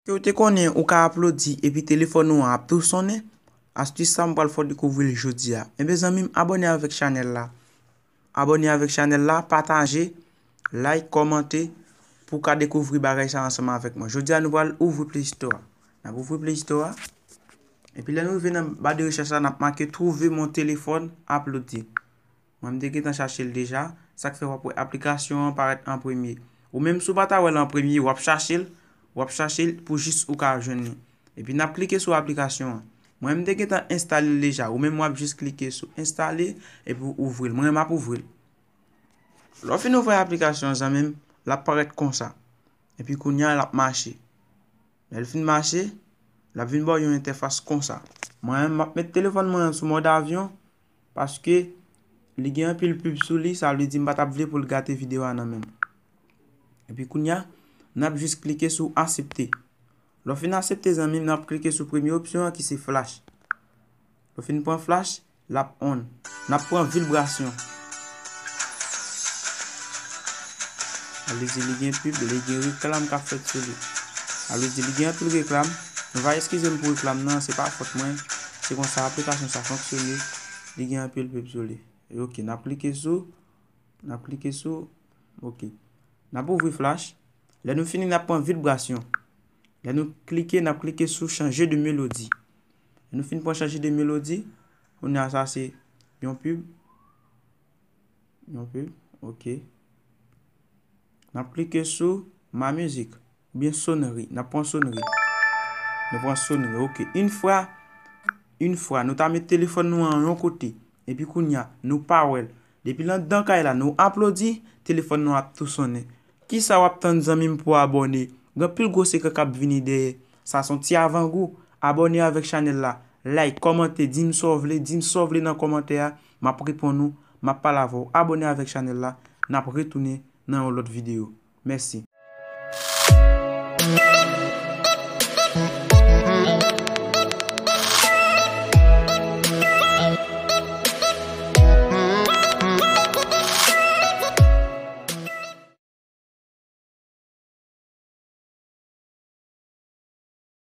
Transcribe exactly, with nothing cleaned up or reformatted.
Ke w te konnen ou ka aplodi epi telefòn ou an ap tou sonnen? Astis sa m pral fè w dekouvri l jodi a. Enben zanmi m, abòne avèk chanèl la. Abòne avèk chanèl la, pataje, like, kòmante pou w ka dekouvri bagay sa ansanm avèk mwen. Jodi a nou pral ouvri Play Store a. N ap ouvri Play Store a. Epi lè nou rive nan ba de rechèch la, n ap make trouver mon téléphone aplodi. Mwen m te gentan chache l deja, sa k fè w ap wè aplikasyon an parèt an premye. Ou menm si w pa ta wè l an premye, w ap chache l, w ap chache l pou jis ou ka jwenn li. Epi n ap klike sou aplikasyon an. Mwen m te gentan enstale l deja, ou menm w ap jis klike sou enstale epi w ouvri l. Mwen m ap ouvri l. Lè w fin ouvè aplikasyon an zanmi m, l ap parèt konsa. Epi kounye a l ap mache. Lè l fin mache, l ap vin ba w yon entèfas konsa. Mwen, m ap met telefòn mwen an sou mòd avyon, paske li gen anpil pib sou li, sa vle di m pa t ap vle pou l gate videyo a nan men m. Epi kounye a, n ap jis klike sou aksepte. Lè w fin aksepte zanmi m, n ap klike sou premye opsyon an ki se flash. Lè w fin pran flash, l ap on. N ap pran vibrasyon. Sa vle di li gen pib, li gen reklam k ap fèt sou li. Sa vle di li gen anpil reklam. Nou va eskize m pou reklam nan, se pa fòt mwen. Se konsa aplikasyon sa fonksyone. Li gen anpil pib sou li. E ok, n ap klike sou, n ap klike sou, ok. N ap ouvri flash. Lè nou fini, n ap pran vibrasyon. Lè nou klike, n ap klike sou chanje de melodi. Lè nou fin pran chanje de melodi, kounye a sa se yon pib. Yon pib, ok. N ap klike sou ma mizik, oubyen sonri. N ap pran sonri. Nou pran sonri, ok. Yon fwa, yon fwa, nou ta met telefòn nou an yon kote. Epi kounye a, nou pa wè l. Depi l anndan kay la, nou aplodi, telefòn nou ap tou sonnen. Kisa w ap tann zanmi m pou abòne? Gen anpil gwo sekrè k ap vini dèyè. Sa se yon ti avangou. Abòne avèk chanèl la. Like, kòmante, di m sa w vle, di m sa w vle nan kòmantè a. M ap reponn ou, m ap pale avè w. Abòne avèk chanèl la. N ap retounen nan yon lòt videyo. Mèsi.